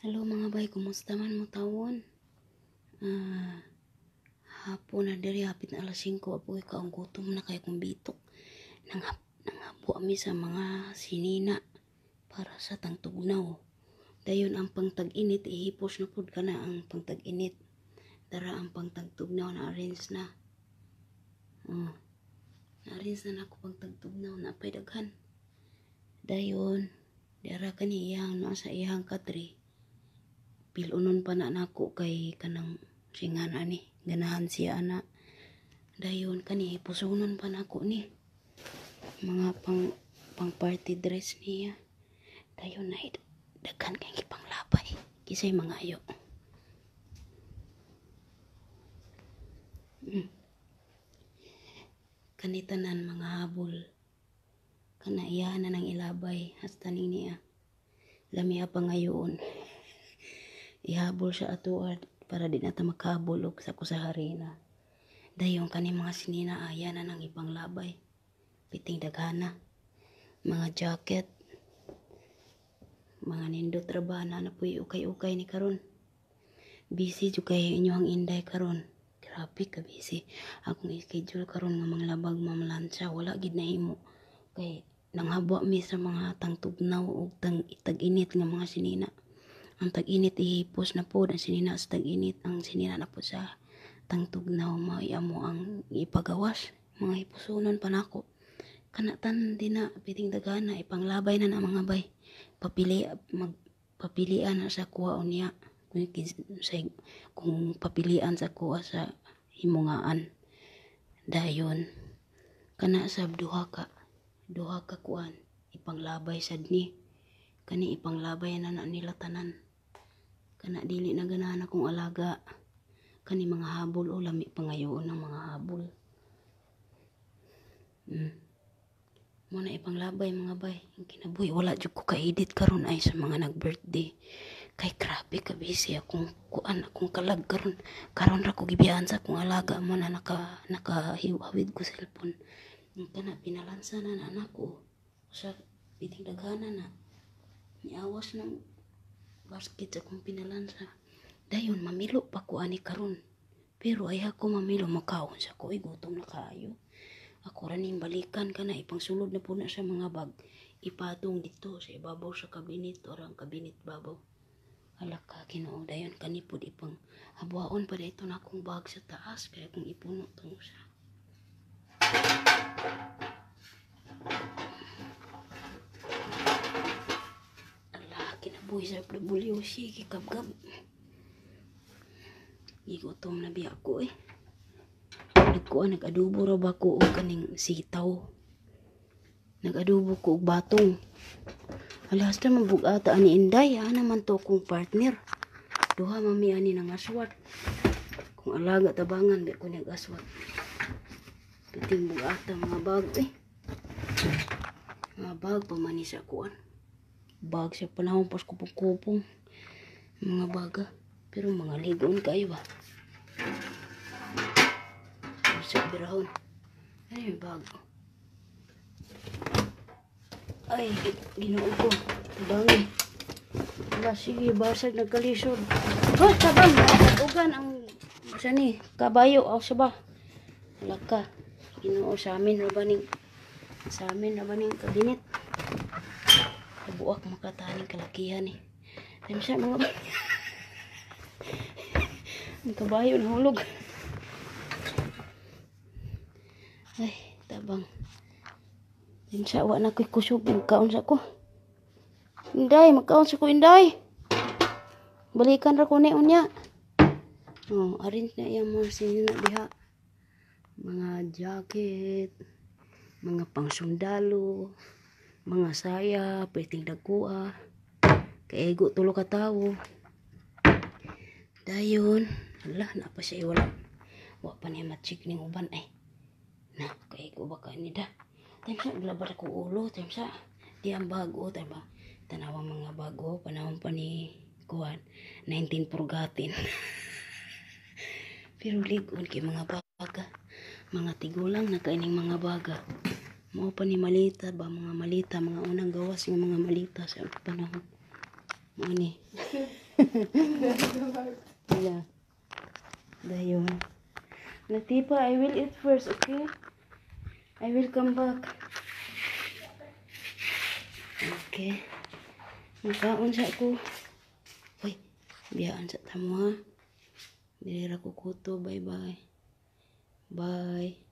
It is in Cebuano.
Hello mga bay, kumusta man mo tawon? Hapon na diri, hapit na alas 5, apoy ka ang gutom na kay kong bitok. Nanghabo ami sa mga sinina para sa tangtugnaw. Dayon ang pangtag-init, ihipos na pud kana ang pangtag-init. Dara ang pangtagtugnaw na arrange na. Oh. Na-arrange na nako pangtagtugnaw na pay daghan. Dayon, dara kani iyang naa sa iyang katri. Pilunon pa na nako kay kanang singan ani, ganahan siya ana. Dayon kani pusonon pa nako ni. Mga pang party dress niya. Dayon na daghan kay gipanglabay. Kisay mga ayo. Kani tanan mga habol. Kana iya na nang ilabay hasta ning niya. Lami pa ngayon. Ihabol siya atuad para di na ta makahabol og sa sa harina. Dayon kani mga sinina aya na nang ipanglabay. Piting daghana. Mga jacket. Mga nindot ra ba na napuy ukay-ukay ni karon. Busy jud kay inyong inday karon. Grabe ka busy. Akong schedule karon nga manglabag mamlansya wala gid nahimo. Kay nanghabwa mi sa mga tangtugnaw og tag-init nga mga sinina. Ang tag-init ihipos na pod ang sinina sa tag-init, ang sinina na pod sa tangtugnaw mao amo ang ipagawas. Mga hipusonon pa nako. Kana tanan din na piting daghana ipanglabay na na mga bay. Papili magpapilian na sa kuha unya. Kung papilian sa kuha sa himungaan. Dayon kana sab duha ka kuan ipanglabay sad ni. Kani ipanglabay na na nila tanan. Kana dili na ganahan akong alaga. Kani mga habol o lami pa ngayon ang mga habol. Mo na ipanglabay mga bay. Ang kinabuhi wala jud ko ka-edit karon ay sa mga nag-birthday. Kay grabe ka busy akong kuan akong kalag karon. Karon ra ko gibiyaan sa akong alaga mo na nakahiwawid ko cellphone. Ang kana pinalansa na na anak ko. Sa piting daghana na. Niawas ng basket sa akong pinalansa. Dayon mamilo pa ko ani karon. Pero ay ako mamilo makaon sa ko, ay gutom na kaayo. Ako ra ning balikan kana ipangsulod na po na sa mga bag. Ipatong dito sa ibabaw sa kabinet or ang kabinet babaw. Hala ka Ginoo, dayon kani pud ipang habuaon pa dito na akong bag sa taas kaya kung ipuno tong usa. Ala kinabuhi sa WC gikabgab. Gigutom na biya ko eh. Nagkuan nag-adobo ra ba ko og kaning sitaw. Nag-adobo ko og batong. Hala hasta mabugata ani Inday, ana man to akong partner. Duha mami ani nang aswat. Kung alaga tabangan bi ko nag-aswat. Piting bugata mga bag eh. Mga bag pa man ni sa kuan. Bag sa panahon pas kupong-kupong. Mga baga. Pero mga ligon kayo ba? Sa birahon. Ay, bag. Ay, Ginoo ko. Bangi. Ala, sige, basag nagkalisod. Hoy, tabang! Ugan ang sani, kabayo, aw sa ba? Wala ka. Ginoo, sa amin ra ba ning, sa amin ra ba ning kabinet? Kabuak makataning kalakihan eh. Time siya mga ba? Ang kabayo nahulog. Ay, tabang. Time siya, wa na ko'y kusog. Magkaon sa ko. Inday, magkaon sa ko, Inday. Balikan ra ko ni unya. Oh, arrange na iya mga sinina diha. Mga jacket, mga pangsundalo, mga saya, pwedeng dagkua. Kaego tulo ka tawo. Dayon, ala na pa siya wala. Wa pa niya ma-check ning uban ay. Na, kaego ba ka ni da? Time sa glabar ko ulo, time sa di ang bago, time ba? Tanawang mga bago, panahon pa ni kuan 19 purgatin. Pero ligon kay mga baga, mga tigulang na kaining mga baga. Mao pa ni malita ba, mga malita, mga unang gawas nga mga malita sa panahon. Mao ni. Yeah. Dayon. Latifa, I will eat first, okay? I will come back. Okay. Makaon sa ko. Uy, biyaan sa tamo ha. Dili ra ko kuto. Bye-bye. Bye.